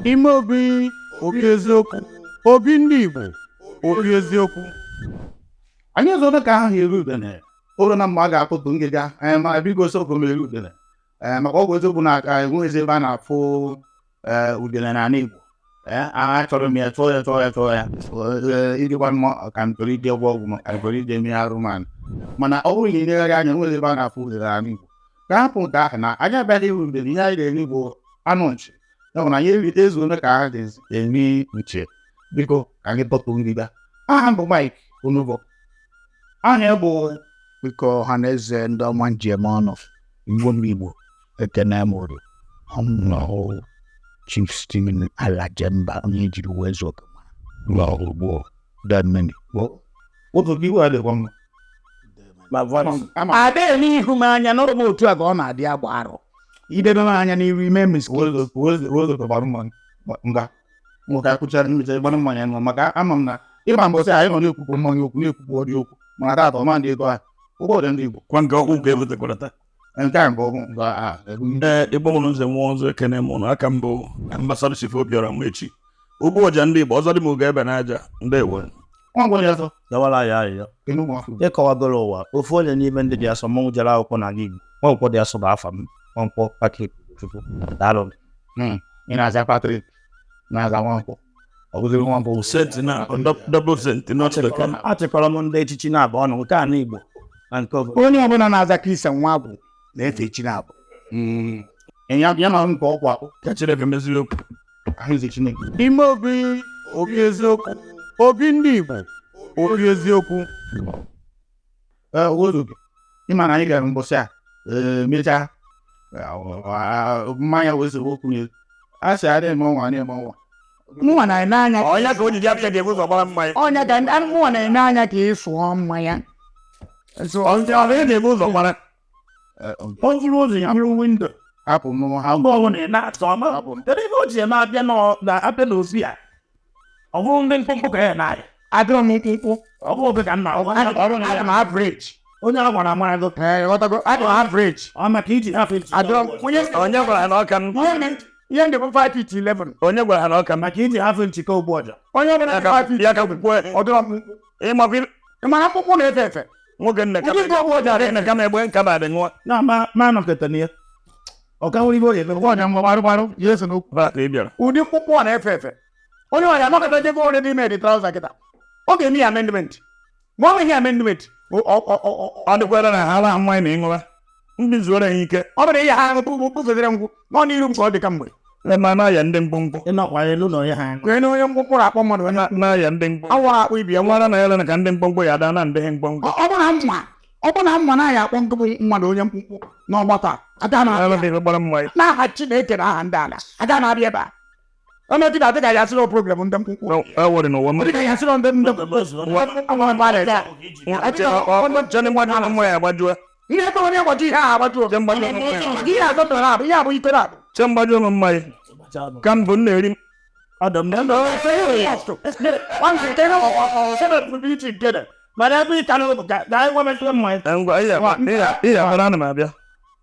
Ime obi, obi eziokwu, obi ndị Igbo, obi eziokwu. Anyị ezodo ka ahụ eru udene ụlọ na mgbe a ga-akpụtụ ngịga anyị, ma biko sokwu m eru udene. Ee, maka ọ bụ eziokwu na aka enweghịzi ebe a na-afụ ee udene n'ala Igbo. Ee, achọrọ m ya, chọọ ya, chọọ ya, chọọ ya. Ee, ijikwa mma ka m chọrọ ije gwọ ọgwụ, ma ka m chọrọ ije mee arụmanụ, mana ọ bụrụ na ị legharị anya, enweghị ebe a na-afụ udene n'ala Igbo. Ka hapụ nke ahụ na anyị abịaghị iru udene, ihe anyị na-eri bụ anụ nchi. Ya bụ na anyị ezuole ka ha ga-eri nchi. Biko ka anyị tọpụ ngịga. Aha m bụ Mike Onubo, aha ya bụ Biko, ọha na eze ndị ọma njem ọnụ, Igbo m, Igbo, ekene m uru. Ọmụrụ Chief Stephen Alajemba, onye jiri wee zuo oke ugbo demeni. Otu gị iwe adịkwa mma. Ma voice Ama Adịghị n'ihu m anya n'ụlọ m, otu a ka ọ na-adị agba arụ idebe m anya n'iru ime miski. Gbara mmanya nga nwoke akụchara mmecha gbara mmanya nọ, maka ama m na ịma mbọsị anyị nọ na-ekwupụ mmanya okwu, na-ekwupụ ọdị okwu, mana taata ọma ndị ego ahụ ụgbọ dị ndị Igbo. Kwa nke ọkwụ ka ebutekwara taa. Nke a bụ ọgwụ nga a. Ee, Igbo mụrụ nze nwa ọzọ, ekene m ụnụ. Aka mbụ Ambassador Chief Obiora Nwechi, ugbo ọja ndị Igbo ọzọ dị m oge ebe n'aja. Ndewo. Nwa ngwa ya ọzọ. Dawara ya ayịyọ. Kedu ụmụ afọ? Ịkọwagoro ụwa ofu onye n'ime ndị dị asọ, mmọnwụ jere akwụkwọ n'ala Igbo, Nwankwọ dị asọ bụ afa m, Nwankwọ Patrick Chukwu. Daalụ. Ị na-aza Patrick, na-aza Nwankwọ, ọ bụziri Nwankwọ. Saint na double saint not the Achịkọrọ m ndị echichi na-abụ ọnụ, nke a n'Igbo na nke obodo. Onye ọbụla na-aza Kristian nwa bụ na-efe chi na-abụ. Ya ya na nke ọkwa. Ka Chineke meziri okwu. Ahụzi Chineke. Ime obi, obi eziokwu, obi ndị Igbo, obi eziokwu. Ee, ozugo ịma na anyị gara mbọsị a, ee, mechaa mmanya wee sebe okwu n'elu, a sị adịghị eme ọnwa na-eme ọnwa. Mụnwa na-ene anya. Ọnya ka o ji abịa ga-ebu ụzọ gbara mmanya. Ọnya ka mụnwa na-ene anya ka ị sụọ mmanya. Ọnya ọ na-ebu ụzọ gbara. O buru ụzọ ya bụrụ window. Hapụ m ha. Mgbe ọbụla ị na-atọ ọma, kedu ihe o ji eme abịa na abịa n'ozi a, ọ bụrụ ndị mkpụmkpụ ka ya na-arịa? Adịrọ m mkpụmkpụ. Ọ bụ oge ka nna Adị m average. Onye a gwara amara go. Ee, ghọtago, adị m average. Ọ maka iji hafụ iji Adịrọ m onye Onye gwara ha na ọka m? Ihe ndị bụ 5 feet 11. Onye gwara ha na ọka m? Maka iji hafụ nchịkọ ugbu ọja. Onye ọbụla dị 5 feet Ya ka kwukwe. ọ dịrọ mkpụmkpụ. Ịmakwa. Ị mara mkpụmkpụ na-efe efe. Nwoke nne ka Ndị nke ọgbọ ọja nne ka m egbe nka ma dị ṅụọ. Na ma ma nọkọta na ya ọ ka nwere ibe ọ ga-eme. Ọnya mgbe gbarụ gbarụ ya eso n'okwu. Ba ka ị bịara. Ụdị mkpụmkpụ a na-efe efe, onye ọya anọkọta jebe onye n'ime dị trouser kịta, ọ ga-eme ya amendment, ma ọ nweghị amendment. Ọ dịkwara na ha la mmanya na ịṅụwa ndị zuoro ha ike. Ọ bụrụ ihe ha kpụfezere ngwụ nọ n'iru m ka ọ dị ka mgbe. Ma na-aya ndị mkpụmkpụ. Ịnọkwa elu na onye ha aṅụ. Kwee na onye mkpụmkpụ na-akpọ mmadụ onye Na-aya ndị mkpụmkpụ. Awụ akpụ ibi ya nwa. Nwara na ya na ka ndị mkpụmkpụ ya daa na ndị mkpụmkpụ. Ọ bụ na mma, ọ bụ na mma na ya akpọ nkụ mmadụ onye mkpụmkpụ n'ọgbakọ a aga na Ala dị gbara mmanya. N'aha Chineke na aha ndị ala aga na-abịa ebe a ọnọdụ na adịka ya sịrị program ndị mkpụmkpụ. Ewere n'ụwa m. Ọ dịka ya sịrị ndị Chene mgbaju mmanya agbajuo. Ihe ebe onye gbaji ihe a agbajuo. Che mgbaju mmanya. Ihe a dọtara abụ ihe abụ ikpere abụ. Che mgbaju m mmanya. Ka mbụ m na-eri. Ọdụ m mana ebe ịta n'ụlọ ka anyị gwametụ mmanya. Ngwa, ịya ahụ ana m abịa.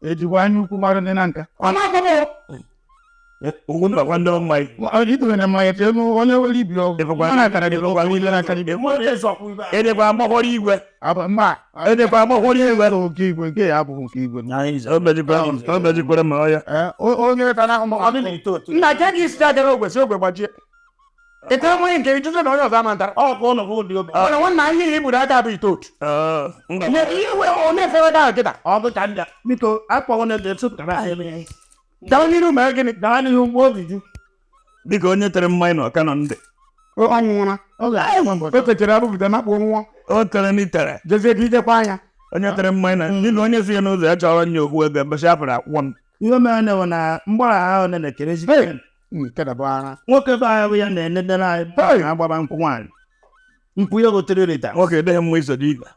Ejikwa anya ukwu mara ndị na nka. Ọ na-agwa Ugwu mbakwa ndị mmanya. Itowere na mmanya chee onye nwere ibi ọgwụ. Ịfụkwa- Ọ na-akara gị ọgwụ niile n'aka gị. Edekwa agbọghọrọ igwe. Abụ mba. Edekwa agbọghọrọ igwe. Nke igwe nke ya abụghị nke igwe. O mejikwara ma ọ ya. Ee, onye tara ahụ Ọ dị na-eto otu. Nna ke gị isi ajara ogwe si ogwe gbajie ịtara mmanya nke ịjụjụ na onye ọzọ ama ntara. Ọ ka ụlọ bụ ụdị obi. Ọ na nwanna ihe i gburu aka bụ ite otu. Ee, ngwa. Ọ na-efere ahụ kịta. Ọ bụ ka ndị biko akpọghọ na ede tụpụtara anyị. Gawa n'iru, mee gịnị? Gaa n'ihu mgbe obi ju. Dịka onye tere mmanya na ọka nọ ndị. Ọ nwụra, o techara abụpụta na akpụ nwụọ. O tere n'itere. Jezie ka ijekwa anya. Onye tere mmanya na ndị na onye si ya n'ụzọ ya chọrọ nye okwu ego mbọchị afọrọ akwụkwọ m. Ihe mere na bụ na mgbaghara ahụ na-ekerezi. Nke da bụ ara. Nwoke be anyị bụ ya na-enedere anyị na-agbaba nkwụ nwaanyị nkwụ ya gotere lita. Nwoke edeghị mma iso dị igwe.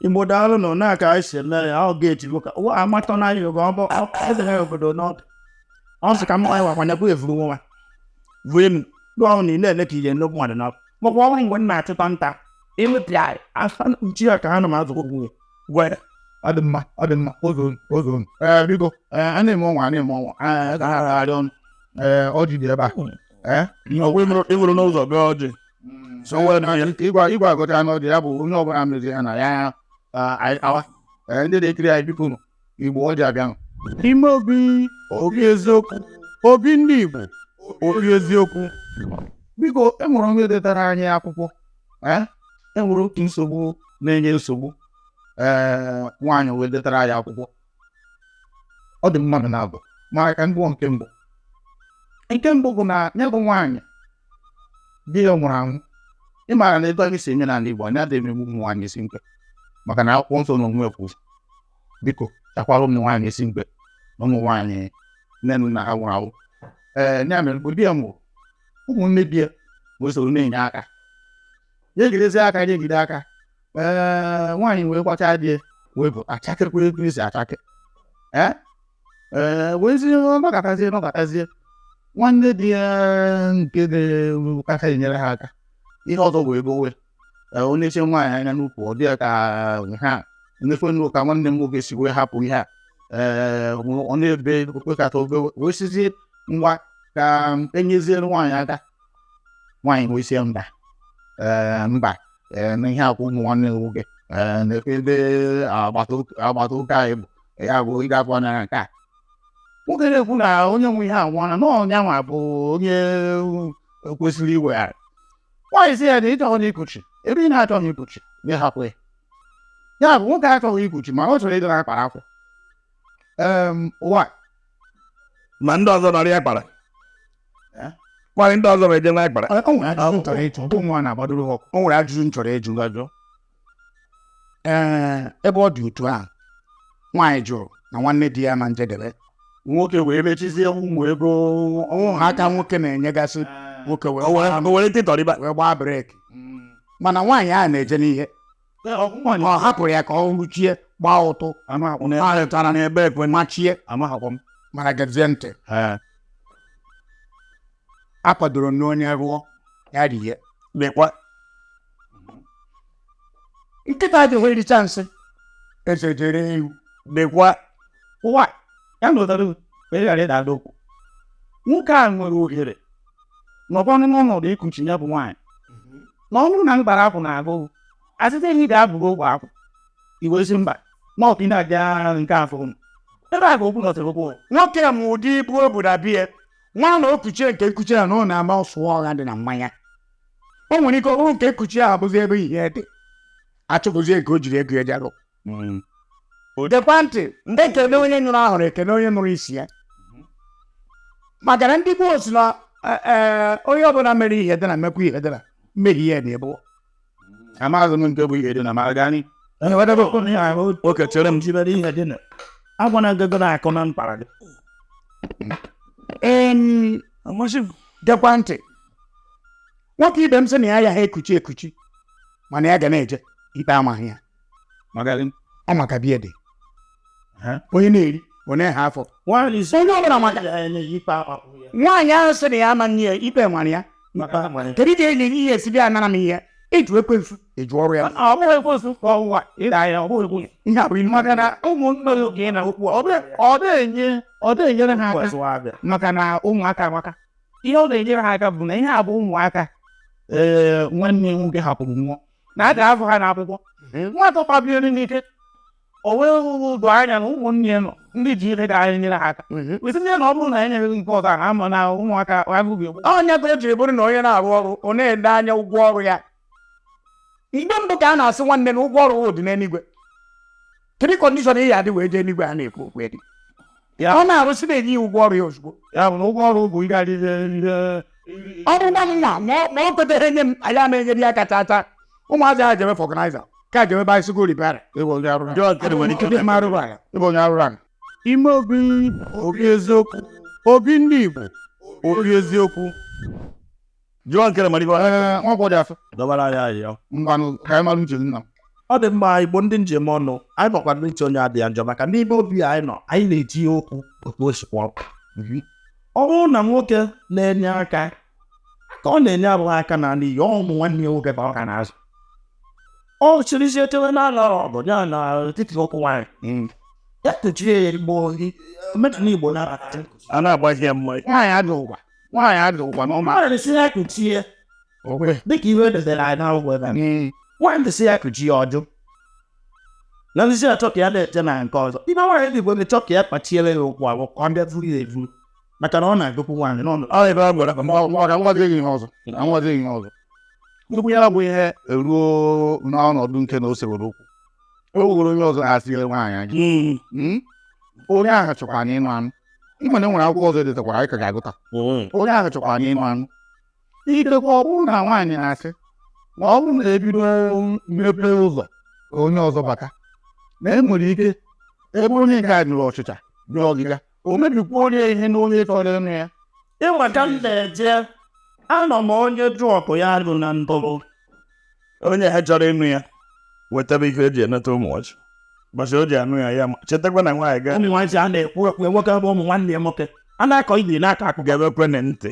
Igbo, daalụ nọ na ka anyị si eme ya. Ọ ga-eti nwoke ụwa amatọ na anyị oge ọ bụ edere obodo n'ọdụ ọ sị ka m anyị wakwanyekwu evuru nwa. Vue m. Gụọ na ị na-ele ka ihe nnukwu mmadụ na makwa ọnwụ mgbe m na-achụta nta ịmepịa asa ji ya ka ha na m azụ okwu Gwa ya. Ọ dị mma, ọ dị mma, oge oge. Ee, biko, ee, a na-eme ọnwa, a na-eme ọnwa. Ee, ka ha gharị ọnụ. Ee, ọjị dị ebe a. Ee, Ị nwere n'ụzọ bịa ọjị. So well, na ịgwa ịgwa agụcha n'ọjị ya bụ onye ọbụla mezi ya na ya anyị awa. Ee, ndị na-ekiri anyị, biko nụ, Igbo, ọjị abịanụ. Ime obi, obi eziokwu, obi ndị Igbo, obi eziokwu. Biko, e nwere onye detara anyị akwụkwọ. Ee, e nwere otu nsogbu na-enye nsogbu. Ee, nwaanyị wee detara anyị akwụkwọ. Ọ dị mmadụ na-abụ maka mbụ nke mbụ. Nke mbụ bụ na ya bụ nwaanyị, di ya nwụrụ anwụ. Ị maara na etu anyị si eme n'ala Igbo, anyị adịghị emegbu ụmụ nwaanyị isi mkpe, maka na akwụkwọ nsọ na onwe kwuru, biko, chakwara ụmụ nwaanyị isi mkpe na ụmụ nwaanyị nne na nna ha nwụrụ anwụ. Ee, ya mere mgbe di ya nwụrụ, ụmụnne di ya wee soro na-enye aka ya, egidezi aka ya, egide aka. Ee, nwaanyị wee kwacha di ya, wee bụ achakekwa etu esi achake. Ee, wee zie nọkọtazie nọkọtazie, nwanne di ya nke dị kacha enyere ha aka ihe ọzọ bụ ego. Wee onye che nwaanyị anya n'ukwu, ọ dị ya ka ha nnefe nnu ka nwanne m nwoke si wee hapụ ihe a. Ee, ọ na-ebe okwekata obe, wee sizie ngwa ka enyeziere nwaanyị aka. Nwaanyị wee sie mba, ee, mba, ee, na ihe akwa ụmụ nwanne m nwoke, ee, na ebe agbata ụka anyị bụ ya bụ ịgafọ anya nke a. Nwoke na-ekwu na onye nwe ihe anwụọla, na ọnya nwa bụ onye kwesịrị iweghara. Nwaanyị sị ya na ịchọghị na ikuchi ebe ị na-achọghị ikuchi na ịhapụ ya. Ya bụ nwoke achọghị ikuchi, ma ọ chọrọ ịdị na-akpara akwa. Ụwa. Ma ndị ọzọ nọrọ ya kpara. Eh? Nwaanyị ndị ọzọ na-eje nwa kpara. O nwere ajụjụ m chọrọ ịjụ. Ụmụ nwaanyị na-agbadoro ha ọkụ. O nwere ajụjụ m chọrọ ịjụ. Ee, ebe ọ dị otu a, nwaanyị jụrụ na nwanne di ya ma njedebe. Nwoke wee mechizie ụmụ ego. Ọnwụ ha aka nwoke na-enyegasị nwoke wee O were o were tịtọrịba. wee gbaa brake, mana nwaanyị ahụ na-eje n'ihe ọ hapụrụ ya ka ọ rụchie gbaa ụtụ ha rụtara N'ebe ekwe. machie. Amaghakwa m. Mana gezie ntị, a kwadoro na onye rụọ ya rie. Lekwa. Nkịta adịghị ericha nsị eze jere ewu. Lekwa. Ụwa ya nọtara wee ghara ịda ada okwu. Nwoke a nwere ohere nọkwanụ n'ọnọdụ ikuchi ya bụ nwaanyị, na ọ bụrụ na mgbara akwụ na-agụ asịte na ị ga-abụgo ogwe akwụ iwe si mba, ma ọ bụ ị na-abịa nke afọ m ebe a ka okwu nọtara okwu. Nwoke a ma ụdị ibu o bu na bie nwa na okuchie nke nkuchi ya na ọ na-ama ọsụ ọgha dị na mmanya. O nwere ike ọ bụrụ nke nkuchi ahụ abụzi ebe ihe dị achụpụzie nke o jiri ego ya jarụ. Gekwa ntị, ndị ekele onye nyụrụ ahụrụ, ekele onye nụrụ isi ya, maka na ndị gboo si na ee, onye ọbụla mere ihe dị na mmekwa ihe dị na mmehie ya na-ebu. Amaghị m nke bụ ihe dị na ma gani. Nwoke, chere m. Jibere ihe dị na agwana gego na-akụ na mkpara gị. Amasị m. Gekwa ntị, nwoke ibe m sị na ya ya ha ekuchi ekuchi, mana ya ga na-eje ikpe amaghị ya. Magari. Ọ maka bie dị onye na-eri ọ na-ehe afọ. Nwaanyị si Onye ọbụla maka ikpe ahụ ya. Nwaanyị ahụ sị na ya ama nye ya ikpe nwara ya. Kedu ka enyi ihe esi bịa nara m ihe eju ekwensu eju ọrụ ya? Ọ bụghị ekwensu ka ọwụwa ịda ya, ọ bụghị ekwensu. Ihe a bụ ilu. Maka na ụmụnne oge na okwu ọ na-enye ọ na-enyere ha aka, maka na ụmụaka amaka. Ihe ọ na-enyere ha aka bụ na ihe a bụ ụmụaka, ee, nwanne nwoke hapụrụ nwụọ na a ga-azụ ha n'akwụkwọ. Nwata kpabiri n'ike, o wee doo anya na ụmụnne ya nọ ndị ji ihe ga-enyere ha aka wetinye na ọ bụrụ na e nyere nke ọzọ a ama na ụmụaka agụghị egbu. Onye ka o jiri bụrụ na onye na-arụ ọrụ ọ na-ele anya ụgwọ ọrụ ya. Mgbe mbụ ka a na-asị nwanne na ụgwọ ọrụ dị n'eluigwe. Kedu condition ị ya adị wee jee eluigwe a na-ekwu okwu dị Ya. ọ na-arụsị na-enye ya ụgwọ ọrụ ya ozugbo? Ya bụ na ụgwọ ọrụ bụ ịga ihe Ọrụ nwa m na ma ọ kwetere nye m anyị ama enyere ya aka tata. Ụmụazị ahụ jebe vulcanizer ka jebe bicycle repair. Ịbụ onye arụrụ ala. Jụọ nke nwere ike. Ndị m arụrụ ala. Ịbụ onye arụrụ ala. Ime obi, obi eziokwu, obi ndị Igbo, obi eziokwu. Jụọ nke nwere ike. Ee, nwa dị afọ. Dọbara ya ayọ. Ngwanụ, ka anyị mara uche nna m. Ọ dị mma. Igbo ndị njem ọnụ, anyị nọkwa n'uche onye adịghị njọ, maka n'ime obi anyị nọ, anyị na-etinye okwu otu o si kwụrụ. Ọ bụrụ na nwoke na-enye aka Aka ọ na-enye abụghị aka n'ala iyi, ọ ụmụ nwanne ya nwoke ka ọ ka na-azụ. Ọ chịrịzie etewe n'ala ọgụ ya na etiti ụkwụ nwaanyị. Ya kpuchie ya Igbo, omenala Igbo na-abata. A na-agbaghị ya mmanya. Nwaanyị adị ụwa, nwaanyị adị ụwa na ọma. Nwaanyị sị ya kpuchie dịka iwe edozere anyị n'akwụkwọ ebe a. Nwaanyị sị ya kpuchie ọjụ. Na ndị si achọ ka ya na-eje na nke ọzọ. Ibe nwaanyị dị Igbo na-echọ ka ya kpachiere ya ụkwụ abụọ ka ọ bịa vuru ya evuru. Maka na ọ na-agụkwu nwaanyị n'ọnụ. Ọ ebe a gwara Ọ ga-agwazighị ihe ọzọ, agwazighị ihe ọzọ. Tupu ya bụ ihe eruo n'ọnọdụ nke na o sewere okwu, o were onye ọzọ asịrị nwaanyị anya. Onye ahụ chọkwara anyị ịnụ anụ. Ịma na e nwere akwụkwọ ọzọ edetakwara anyị ka ga-agụta. Onye ahụ chọkwara anyị ịnụ anụ. Ikekwe ọ bụrụ na nwaanyị na-asị ma ọ bụrụ na ebido mepee ụzọ ka onye ọzọ bata, na e nwere ike ebe onye nke a jụrụ ọchịcha jụọ ọgịga, o mebikwa onye ihe na onye chọrọ ịnụ ya. Ịnwa ka m na-eje, anọ m onye jụọ ọkụ ya bụ na ndụrụ. Onye ha chọrọ ịnụ ya wetaba ihe eji eneta ụmụ ọchị gbasa o ji anụ ya ya chetakwa na nwaanyị ga Ụmụ nwaanyị a na-ekwu ekwu nwoke bụ ụmụ nwanne ya nwoke a na-akọ ibe na-akọ akụkọ. Ga-ebekwe na ntị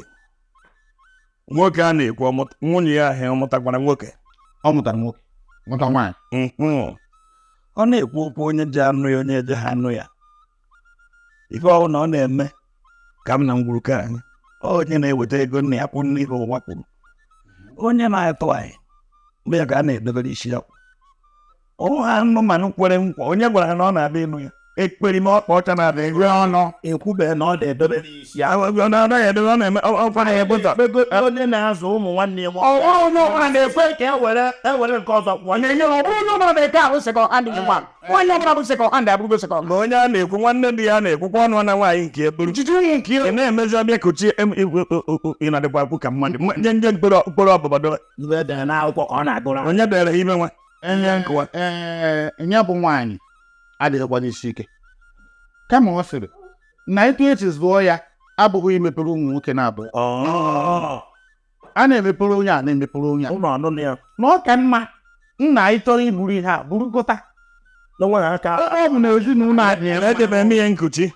nwoke a na-ekwu nwunye ya ahụ ọ mụtakwara nwoke. Ọ mụtara nwoke, mụta nwaanyị. Ọ na-ekwu okwu onye ji anụ ya, onye ji ha anụ ya. Ife ọwụ na ọ na-eme ka m na ngwuru ka anyị onye na-eweta ego nna ya kwụ n'ihe ụwa kwuru, onye na-atụ anyị mgbe ya ka a na-edobere isi ya. Ọ ha anụmanụ kwere nkwa, onye gwara ha na ọ na-abịa ịnụ ya ekperime ọkpa ọcha na-abịa Egwe ọnụ. Ekwubeghị na ọ na-edobe n'isi ya. Ọ na-anaghị edobe, ọ na-eme ọkwa na ebụta. Onye na-azụ ụmụ nwanne ya nwoke. Ọ na-ekwe ka e were nke ọzọ kwụọ. Ma onye a na-ekwu nwanne di ya na-ekwukwa ọnụ na nwaanyị nke eburu ị na-emezi ọbịa kuchie ị na-adịkwa akwu ka mmadụ nje nje mkpụrụ ọbụbọ dobe. Iwe edere n'akwụkwọ ka ọ na-agụrụ. Onye dere ime nwa Ee, ya bụ nwaanyị adịghịkwa n'isi ike, kama ọ sịrị na etu esi zụọ ya abụghị imepere ụmụ nwoke na-abụ a na-emepere onye a na-emepere onye a na ọ ka mma nna anyị chọrọ iburu ihe a burukọta ọ bụ na ezinụlọ a dị eje m eme ihe nkuchi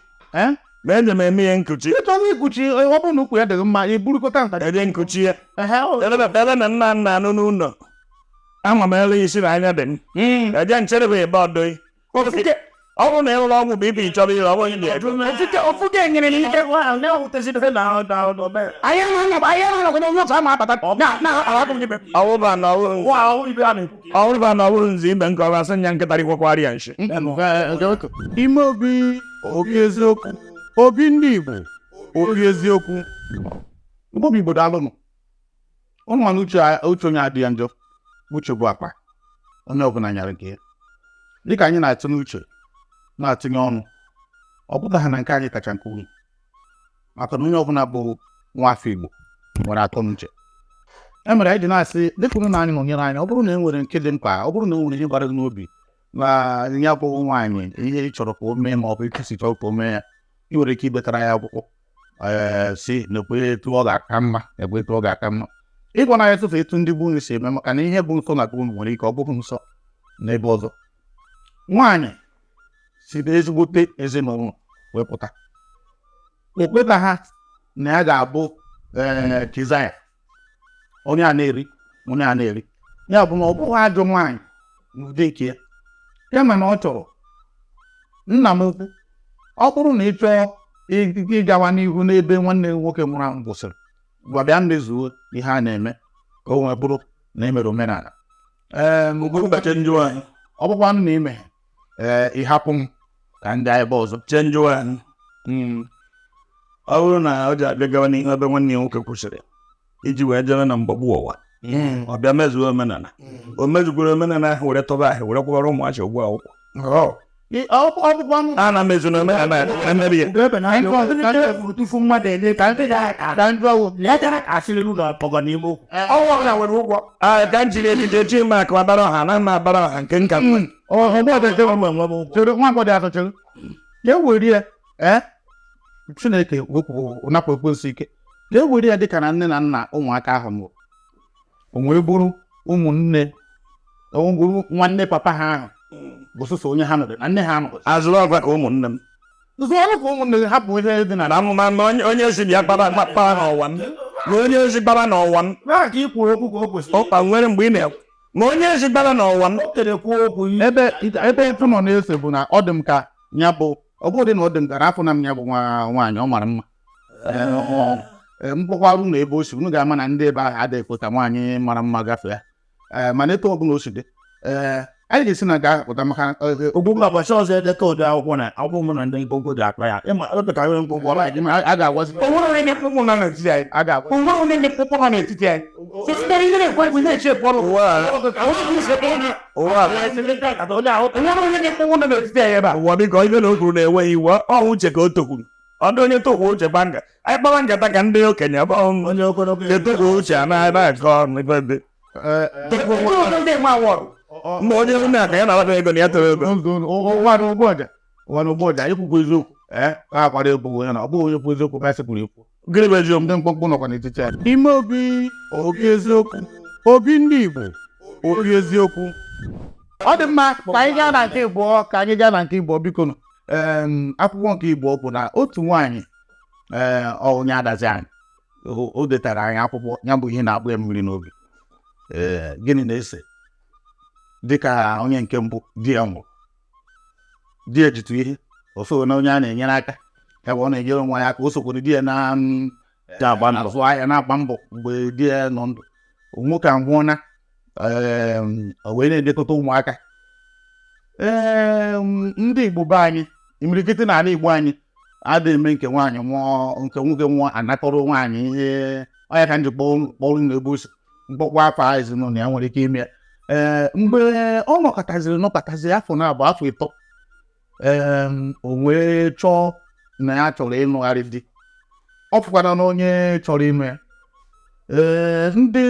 ma eje m eme ihe nkuchi ị chọrọ ikuchi ọ bụrụ na ukwu ya dịghị mma i burukọta nta eje nkuchi ya ebe na nna nna anụ n'ụlọ ama m ele isi na anya dị m eje nchere bụ ebe ọdọghị ọ bụrụ na ị rụrụ ọgwụ bụ ibe ị chọrọ ire ọ bụghị ofuge nyere n'ike ọwụba na ọwụrụ nzi ime nke ọrụ asị nya nkịta rikwakwarị ya nshi. Ime obi obi eziokwu, obi ndị Igbo obi eziokwu. Obi Igbo daalụnụ. Ụnụ mana uche onye adịghị ya njọ. Uche bụ akpa onye ọbụla nyara nke ya. Dịka anyị na-atụ n'uche na-atụnye ọnụ, ọ pụtaghị na nke anyị kacha nke unu, maka na onye ọbụla bụ nwa afọ Igbo nwere atọ n'uche. E mere anyị ji na-asị dịka unu na anyị nọnyere anyị, ọ bụrụ na e nwere nke dị mkpa, ọ bụrụ na e nwere ihe gbara gị n'obi na ya bụ nwaanyị ihe ị chọrọ ka o mee ma ọ bụ isi chọrọ ka o mee ya, ị nwere ike idetara ya akwụkwọ si na-ekwe etu ọ ga-aka mma, ekwe etu ọ ga-aka mma. Ịgwa na ya tụtụ etu ndị bụ unu si eme, maka na ihe bụ nsọ na be unu nwere ike ọ bụghị nsọ n'ebe ọzọ. Nwaanyị si n'ezigbote ezinụlọ wee pụta, o kweta ha na ya ga-abụ Kizaya, onye a na-eri onye a na-eri ya bụ na ọ bụghị ajọ nwaanyị n'ụdị nke ya, kama na ọ chọrọ nna m ukwu. Ọ bụrụ na ị chọọ ịgawa n'ihu n'ebe nwanne nwoke nwụrụ anwụ kwụsịrị, gwa bịa mmezuo ihe a na-eme ka o nwee bụrụ na emere omenala. Ọ bụkwa na ime ee ịhapụ m ka ndị ebe ọzọ chenjụwa anyị. Ọ bụrụ na ọ ji abịa gawa n'ihu ebe nwanne ya nwoke kwụsịrị iji wee jebe na mgbagbu ụwa, ọ bịa mezuo omenala. O mezukwara omenala ahụ were tọba ahụ were kwụbara ụmụachi ụgwọ akwụkwọ. A na mezu na omenala emebi ya. Ka m jiri ejije chi ma akụ abara ọha na mma abara ọha nke nka. Nwa agbọghọ atọ chere ka e were ya ee Chineke wepụ napụ ekwensu ike, ka e were ya dịka na nne na nna ụmụaka ahụ mụrụ, o wee bụrụ ụmụnne, o bụrụ nwanne papa ha ahụ bụ sọsọ onye ha nọrọ na nne ha nọrọ. Azụrụ ọgwa ka ụmụnne m zụọrụ ka ụmụnne gị hapụ ihe dị na na amụma na onye si bịa kpara kpara n'ụwa m. Ma onye ozi gbara n'ọwa m. Na ka ikwuru okwu ka o kwesịrị. Ọkpa nwere mgbe ị na ma onye ozi gbara n'ọwa m. O tere kwuo okwu. Ebe ebe ịtụ nọ na-ese bụ na ọ dị m ka ya bụ ọ bụrụ dị na ọ dị m ka na afọ na m ya bụ nwa nwaanyị ọ mara mma. Mkpọkwarụ na ebe o si unu ga-ama na ndị ebe ahụ adịghị ekwe ka nwaanyị mara mma gafee ya. Ee, mana etu ọbụla o si dị, ee, anyị ga-esi na nke ahụ pụta maka Ogbu mba ụbọchị ọzọ edeka ụdị akwụkwọ na akwụkwọ mụ na ndị mkpụmkpụ dị akpa ya. Ịma ọ dị ka onye mkpụmkpụ ọ a ga-agwazi O nwere onye na-ekpukpu nọ n'etiti anyị. a ga-agwa O nwere onye na-ekpukpu nọ n'etiti anyị. So ndị niile na-ekwu ekwu na-eche ekwu ọrụ. Ụwa O nwere onye na-ekpukpu nọ n'etiti anyị ebe a. ụwa biko ibe na o kwuru na-enweghị iwe ọ uche ka o tokwuru. Ọ dị onye tokwu uche gba nga anyị kpawa nkata ka ndị okenye bụ onye ogologo etokwu uche a na ebe akọ ọnụ ife dị. Ee, Ndị ọzọ ndị enwe awọdụ. Mgbe onye nne aka ya na-alata ego na ya toro ego. ụwa na ụgbọ ọja ụwa na ụgbọ ọja ikwukwu eziokwu. Ee, a akwado ebughị onye na ọ bụghị onye kwu eziokwu kasị kwuru ekwu. Gịnị bụ eziokwu? Ndị mkpụmkpụ nọkwa n'etiti anyị. Ime obi obi eziokwu, obi ndị Igbo obi eziokwu. Ọ dị mma ka anyị gaa na nke ịbụọ, ka anyị gaa na nke ịbụọ biko nụ. Akwụkwọ nke ịbụọ bụ na otu nwaanyị, ee, ọ onye adazi anyị o detara anyị akwụkwọ ya bụ ihe na-akpụ ya mmiri n'obi. Ee, gịnị na-ese dịka onye nke mbụ di ya nwụrụ, di ya jitụ ihe o so na onye a na-enyere aka, ya bụ ọ na-enyere onwe ya aka, o sokwara di ya na azụ ahịa na-agba mbọ mgbe di ya nọ ndụ. Nwoke anwụọna, o wee na-elekọta ụmụaka. Ee, ndị Igbo be anyị imirikiti n'ala Igbo anyị adịghị eme nke nwaanyị nwụọ nke nwoke nwụọ anakọrọ nwaanyị ihe ọ ya ka m ji kpọrọ na ebe o si mkpọkwa afọ ezinụlọ ya nwere ike ime ya. Ee, mgbe ọ nọkọtaziri afọ na abụọ afọ ịtọ, ee, o wee chọọ na ya chọrọ ịnụgharị di. Ọ fụkwana na onye chọrọ ime ya. Ee, ndị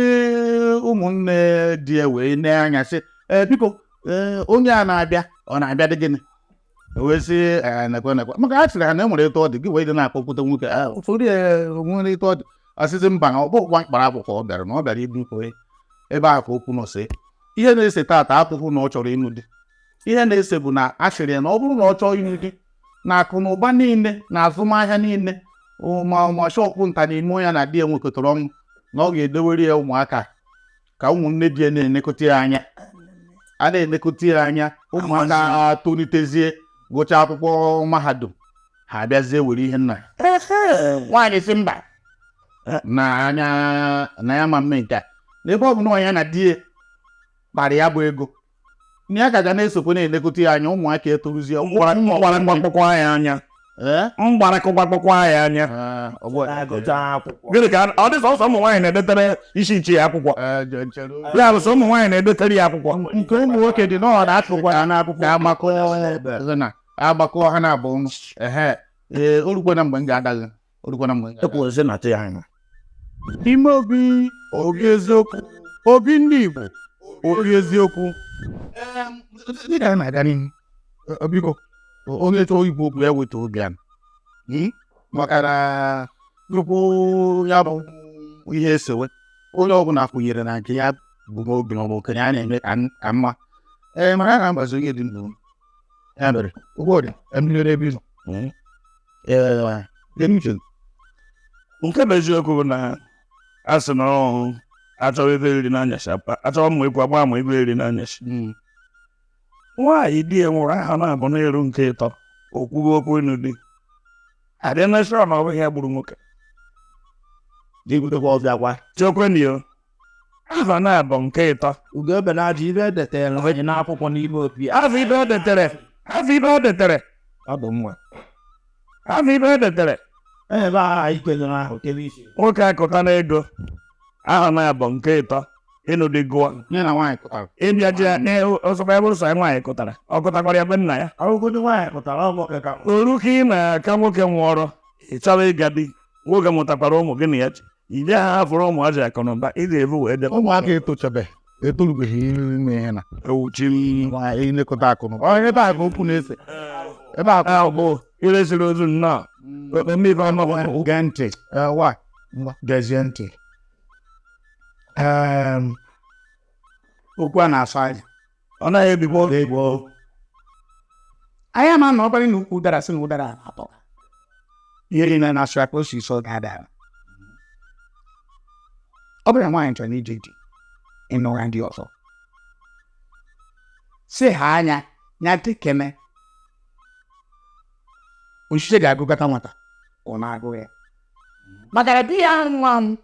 ụmụnne di ya wee nee anya sị, ee, biko, ee, onye a na-abịa ọ na-abịa dị gịnị? O wee sị, ee, nekwe nekwe maka a sịrị ha na e nwere etu ọ dị gị wee dị na-akpọkwute nwoke a, ụfọdụ ya nwere etu ọ dị asịsị mba na ọkpụkpọ mkpara akwụkwọ ọ bịara na ọ bịara ibu onye ebe a ka okwu nọ sị ihe na-ese taata akwụkwọ na ọ chọrọ ịnụ di. Ihe na-ese bụ na a sịrị ya na ọ bụrụ na ọ chọọ ịnụ di na akụ na ụba niile na azụmahịa niile ma ma shọpụ nta na ime ya na di ya nwekọtara ọnụ na ọ ga-edowere ya ụmụaka ka ụmụnne di ya na-elekọta ya anya, a na-elekọta ya anya ụmụaka tolitezie gụchaa akwụkwọ mahadum ha abịazie were ihe nna ya. Nwaanyị sị mba na anya na ya ma mme nke a n'ebe ọ bụ na ya na di ya kpara ya bụ ego na ya ka ga na-esokwe na-elekọta ya anya ụmụaka etoruzie Mgbara mgbakpọkwa ya anya. Ee? Mgbara kụgbakpọkwa ya anya. Ee, ọ bụ- na-agụcha akwụkwọ. Gịnị ka ọ dị sọsọ ụmụ nwaanyị na-edetere isi nchi ya akwụkwọ. Ee, chere. Ya bụ sọ ụmụ nwaanyị na-edetere ya akwụkwọ. Nke ụmụ nwoke dị n'ọ na-atụkwa ya n'akwụkwọ agbakọ na agbakọ ha na-abụ ọnụ. Ehe, ee, o rukwana mgbe m ga-ada gị, o rukwana mgbe m ga-ada gị. Ekwuzi na tị ya anya. Ime obi obi eziokwu, obi ndị Igbo obi eziokwu. Dịka anyị na-aga n'ihu, biko onye chọọ ikwu okwu ya weta obi ya maka na tupu ya bụ ihe esewe onye ọbụla kwenyere na nke ya bụ n'obi ma ọ bụ okenye a na-eme ka mma. Ee, maka a na-agbazi onye dị ndụ ya mere ugbu ọ dị emiri ebe ị nọ. Ee, kedu uche gị? Nke bụ eziokwu bụ na a sị na ọ achọrọ ebe eriri n'anyasị achọrọ mma ikwu agba ama ebe eriri n'anyasị. Nwaanyị di ya nwụrụ aha na-abụ n'elu nke ịtọ okwugo okwu ịnụ di adị na sure na ọ bụghị ya gburu nwoke. Dịgidekwa ọbịa kwa. Chekwenio aha na-abụ nke ịtọ Ugebe na-ajụ ibe edetere anyị n'akwụkwọ n'ime obi a. afọ ibe o detere afọ ibe o detere Ọ bụ mma. afọ ibe o detere Ebe a anyị kwenyere ahụ kebe isi. nwoke akụta na ego aha na-abụ nke ịtọ ịnụ di gụọ Nye na nwaanyị kụtara ịbịa ji ọsọkwa ya bụrụ sọ ya nwaanyị kụtara ọ kụtakwara ya be nna ya Arụgodo nwaanyị pụtara ọ bụ ka oru ka ị na-aka nwoke nwụọrọ ị chọrọ ịga di nwoke mụtakwara ụmụ gị na ya ji ije ha hafụrụ ụmụ ha ji akụ na ụba ị ga-ebu wee debe ụmụaka etochabeghị etorubeghị ime ihe na ewuchi nwaanyị ilekọta akụ na ụba. Ọ, ebe a ka okwu na-ese ebe a ka ahụ bụ iresiri ozu nnọọ mmiri ọnụ Gee ntị. Ee, wa Gezie ntị. Okwu a na-asọ anya. ọ naghị ebikwa Anyị ama na ọ bụrụ na ukwu ụdara sị na ụdara na-atọ. Ihe niile na-asụ aka o si sọ ga-ada. Ọ bụrụ na nwaanyị chọrọ ije di ịnụra ndị ọzọ, si ha anya ya dịkene osisi ga-agụgata nwata ọ na-agụ ya maka na di ya nwa m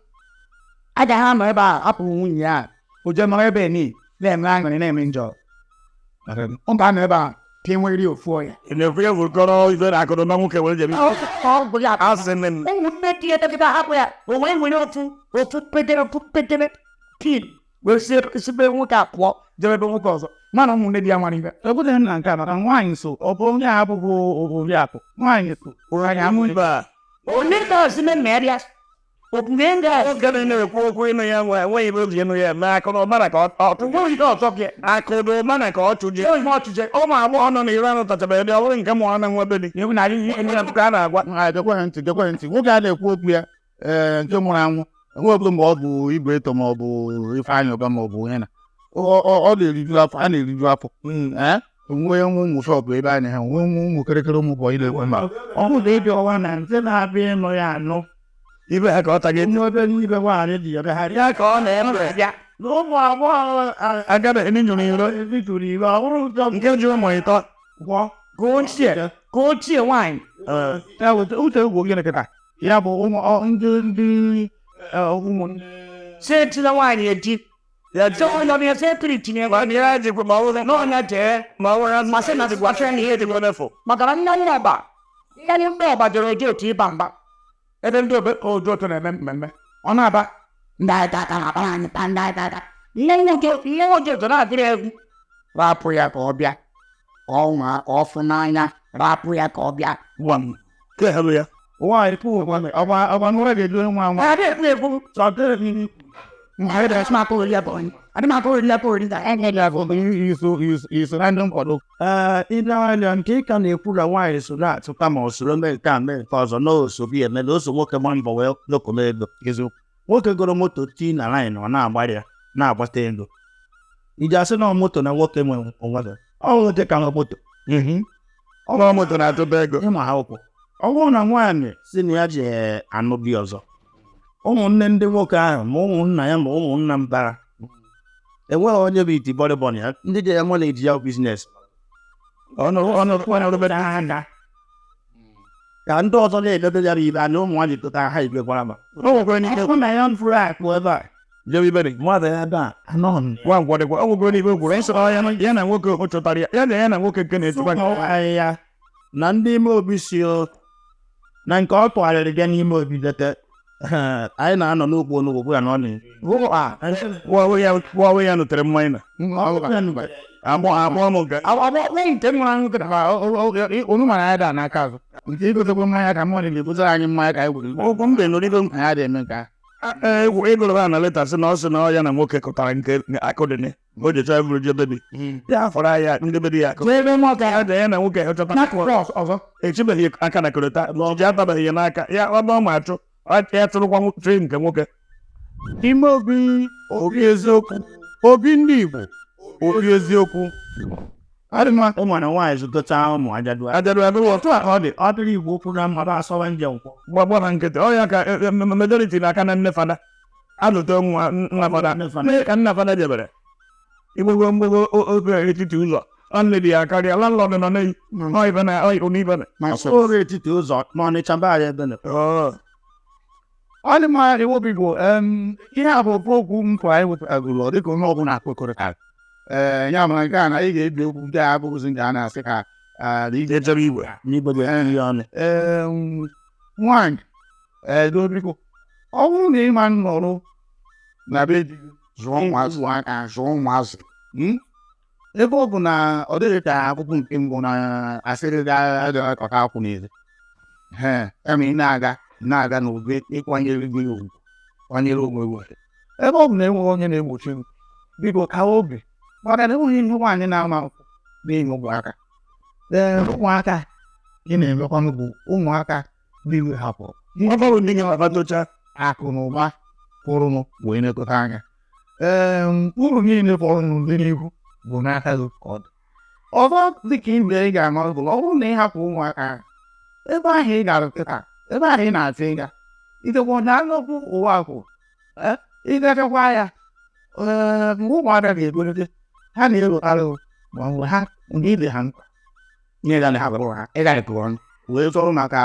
agaghị anọ ebe a hapụ nwunye ya o jee nọrọ ebe ni na-eme aṅụrị na-eme njọ. Ọ ga-anọ ebe a ka e nwere ofu ọya. Ị na-ekwu ya vụrụkọrọ ife na akụrụ na nwoke were jebe. Ọ bụ ya. Asị m. Ụmụnne di ya dọkịta hapụ ya o wee were otu otu pedere otu pedere pin wee si ebe nwoke a pụọ jebe ebe nwoke ọzọ mana ụmụnne di ya nwere ibe. Ekwuteghị m na nke a maka nwaanyị so ọ bụ onye a abụghị oriakụ nwaanyị so anyị amụ. Mba. Onye na-asị na mmeri omume ndị a. Oge na-ekwu okwu ịnụ ya nwe enweghị ebe o ji ịnụ ya eme akụ na ụba na ka ọ nweghị ihe ọzọ gị. Akụ na ụba na ka ọ chụje. Enweghị ihe ọchịchị. Ụmụ agbọghọ nọ n'iro anụ tachabeghị dị ọ bụrụ nke mụrụ na nwa be dị. Ewu na ihe. Ihe ka a na-agwa. Ah, gekwe ntị, gekwe ntị. Nwoke a na-ekwu okwu ya, ee, nke nwụrụ anwụ enwe ọbụla ma ọ bụ Igwe Eto ma ọ bụ Ifeanyị Ụba ma ọ bụ onye na ọ na-eriju afọ, a na-eriju afọ. Ee, onwe ụmụ shọpụ ebe a na-ha nwe ụmụ kịrịkịrị ụmụ bọyị na-ekwe ma Ọ bụ na ịbịa ọwa na nke na-abịa ịnụ ya anụ. Ibe ha ka ọ taghị. Ndị obere ibe nwaanyị dị ya ha. Ya ka ọ na-eme. Ya na ụmụ agbọghọ Agabeghị n'ijuru iro. jụrụ iwe ọ bụrụ ụjọ. Nke jụrụ ụmụ ịtọ. Gwọ. Ka ochie ka ochie nwaanyị. Ya bụ uche egwu gịnị kịta ya bụ ụmụ ndị ụmụnne. Si etina nwaanyị eji Ya so onye ọbịa si etiri tinye. Ma ya jikwa ma ọ bụrụ n'ọnya jee ma ọ bụrụ masị na gwachara na ihe dị jikwa n'efu. Maka na nne nne ọba nne nne ọba jere oje otu ịba mba. Ebe ndị obe oju otu na-eme mmemme ọ na-aba. Ndị aka na-akpara anyị pa ndị aka nne nne nne oje otu na-agụrụ egwu. Rapụ ya ka ọ bịa ka ọ nwa ka ọ fụ n'anya, rapụ ya ka ọ bịa. Gwam. Ke ha ya. Nwaanyị pụ ọgba n'ụra ga-eju nwa nwa. Adị ekwu ekwu Iso na ndị nkwado. Ee, ile anya nke ị ka na-ekwu na nwaanyị so na-atụta ma ọ soro mee nke a mee nke ọzọ na osogbu ya eme na oso nwoke gba mbọ wee lokọrọ ego. Nwoke goro moto tii na laịn ọ na-agba ya na-agbata ego iji asị na ọ moto na nwoke nwe onwe ya ọ nwoke ka nwe moto. Ọ bụrụ moto na-atụba ego. Ịma ha ụkwụ ọ bụrụ na nwaanyị si na ya ji anụ di ọzọ, ụmụnne ndị nwoke ahụ ma ụmụnna ya ma ụmụnna mbara enweghị onye bụ iti bọrịbọrị ya ndị ji ya nwa na-eji ya business ka ndị ọzọ na-edebe ya ibe anya ụmụ nwaanyị tụtara ha igwe gwara ma O nwekwara n'ike. ọ na ya mfụrụ akụ ebe a Jewe ibere. mmadụ ebe a anọghị m. Nwa ngwọdịkwa. O nwekwara n'ibe gwuru. Ịsọ ya na ya na nwoke o chọtara ya. Ya na ya na nwoke nke na-etikwa. Ahịhịa na ndị ime obi si o na nke ọ tụgharịrị bịa n'ime obi leta anyị na-anọ n'okwu onugbu kwụ ya na ọ na-eri. Nwa ya nụtere mmanya na. Agbọ agbọ m nke. Nke nwụrụ anwụ kịta onu mara ya daa n'aka azụ nke igotekwa mmanya ka mmadụ ga-egotere anyị mmanya ka anyị gwere. Ụkwụ m dị nụrụ ibe m. Anyị adịghị eme nke ahụ. Egwu ịgụrụ ha na leta sị na ọ sị na ọ ya na nwoke kụtara nke akụ dị ne. O ji chọọ iburu jebe di. Ya fọrọ ya ndị be di ya akụ. Ebe nwoke Ya na ya na nwoke chọtara akụ. ọzọ. Echibeghị aka na korota. Ma ọ ji atabeghị ya n'aka. Ya ọ bụ ma achụ. Ya tụrụkwa tree nke nwoke. Ime obi obi eziokwu obi ndị Igbo obi eziokwu adị mma. Ụmụ na nwaanyị zụtata ụmụ ajadu. Ajadu ebe Otu a ọ dị ọ dịrị igwe okwu na mmadụ asọwa nje nkwọ. Gbagba na nkịtị. Ọ ya ka majority na-aka na nne fada. Alụta nwa nna fada. Mee ka nna fada jebere. Igbego mgbego ofe etiti ụzọ. Ọ nne di ya karịa landlord nọ n'eyi. Ọ ibe na ọ ibe na. Oge etiti ụzọ ma Ọnịcha be anyị ebe na. Ọ dị mma iwu Igbo. Ihe a bụ ofu okwu nkwa anyị wetagoro dịka onye ọbụla kwekọrịtara. Ee, ya mere nke a na anyị ga-ebi okwu ndị a abụghịzi nke a na-asị ka Ejebe igwe. N'igwe bụ ihe ọnụ. Ee, nwaanyị, ee, biko, ọ bụrụ na ịma nnọrọ na be di gị zụọ ụmụazụ aka zụọ ụmụazụ, ebe ọ bụ na ọ dịghị ka akwụkwọ nke mbụ na asịrị ga-akọta akwụ n'ezi ee ema ị na-aga na-aga n'obe ịkwanyere gị ugwu kwanyere onwe gị ebe ọ bụ na enweghị onye na-egbochi m, biko ka obi maka na enweghị ihe nwaanyị na-ama akwụkwọ n'ihi ụmụaka. Ee, ụmụaka ị na-emekwanụ bụ ụmụaka niile hapụrụ Ọ bụrụ ndị gị na-abatocha. Akụ na ụba pụrụnụ wee nekọta anya. Ee, uru niile fọrọnụ dị n'ihu bụ n'aka gị ka ọ dị. Ọzọ dịka ibe ị ga-ama bụ ọ bụrụ na ị hapụ ụmụaka ahụ, ebe ahụ ị gara kịta, ebe ahụ ị na-achọ ịga itekwa na nnukwu ụwa akwụ. Ịgachakwa ya, ee, mgbe ụmụaka ga-egolite, ha na-ewekarị ma ọ bụ ha mgbe ibe ha mkpa nye ya na ha gwara ha ịga pụọ ọnụ wee chọrọ maka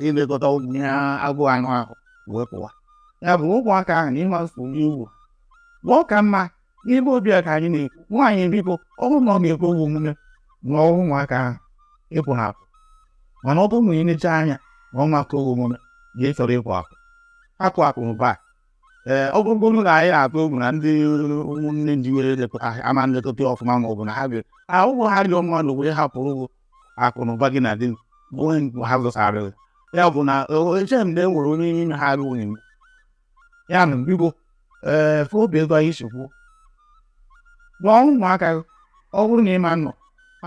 ilekọta ụmụ ya agụụ anụ ahụ wee pụwa. Ya bụ ụmụaka ahụ na ịma nsogbu iwu ma ọ ka mma n'ebe obi a ka anyị na-ekwu nwaanyị, biko, ọ bụrụ na ọ ga-ekwe omume na ọrụ ụmụaka ahụ ịpụ ha apụ, mana ọ bụrụ na ị anya ma ọ maka omume na ị chọrọ ịpụ apụ, apụ akụ ụba. Ee, ọ bụrụgoro na anyị na-atụ egwu na ndị ụmụnne ji were lekọta ama nlekọta ọfụma, ma ọ bụ na ha bịa ahụhụ ha rịọ mmadụ wee hapụrụ akụ na ụba gị na di onye mgbe ha zụtara ya, bụ na eche m na e nwere onye n'ime ha arụ nwunye ya na biko. Ee, fụ obi ego anyị si kwuo gwa ụmụaka, ọ bụrụ na ịma nọ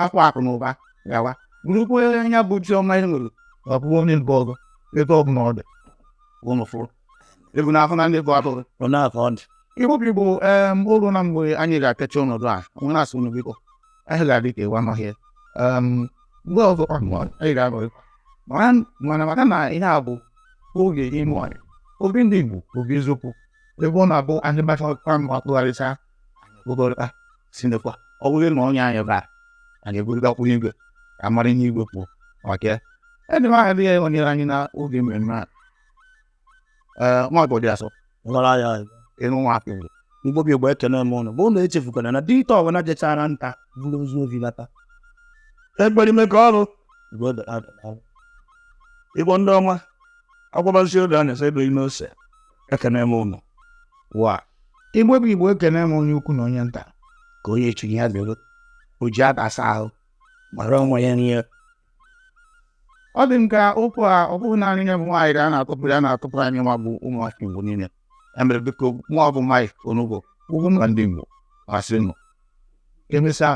afọ akụ na ụba gawa burukwa anya bụ chiọma ị nwere, ọ bụrụ onye nke ọzọ ebe ọ bụla ọ dị ụnụ fụrụ ebu n'afọ na ndị bụ atụrụ. Ọ na-akọ ọ dị. Igbo bụ Igbo, ee, oru na mgbe anyị ga-akechi ọnọdụ a nwere asị unu biko, anyị ga-adị ka ịwa n'ọhịa mgbe ọzọ anyị ga-anọrịkwa, mana maka na ihe a bụ oge ime ọrịa obi ndị Igbo, obi eziokwu, ebe ọ na-abụ anyị gbachakwa ma tụgharịcha ụgọrịta sinekwa, ọ bụrụ na onye anyị bara anyị eburugakwu igwe ka mara ihe igwe kwuo maka ya. Ede m aha ya onyere anyị na oge mmemme a, ee, nwa dị asọ. Nghọrọ ya. Ịnụ nwa afọ Igbo. Igbo bụ Igbo, ekene m ụnụ bụ ụnụ. Echefukwana na dinta ọbụla jechara nta buru ozu obi bata. Ekpere ka ọrụ Igbo dara ada. Igbo ndị ọma akwabasi oge a na-ese ebe ime ose, ekene m ụnụ. Wa Igbo bụ Igbo, ekene m onye ukwu na onye nta, ka onye chiri ya zere o ji aka asa ahụ mara onwe ya n'ihe. Ọ dị m ka okwu a, ọ bụghị naanị nye bụ nwaanyị ka a na-atụpụrụ ya, na-atụpụrụ anyị nwa bụ ụmụafọ Igbo niile. Ya mere, biko, nwa ọ bụ Mike Onugbo ugwu na ndị Igbo masị nụ. Emesịa.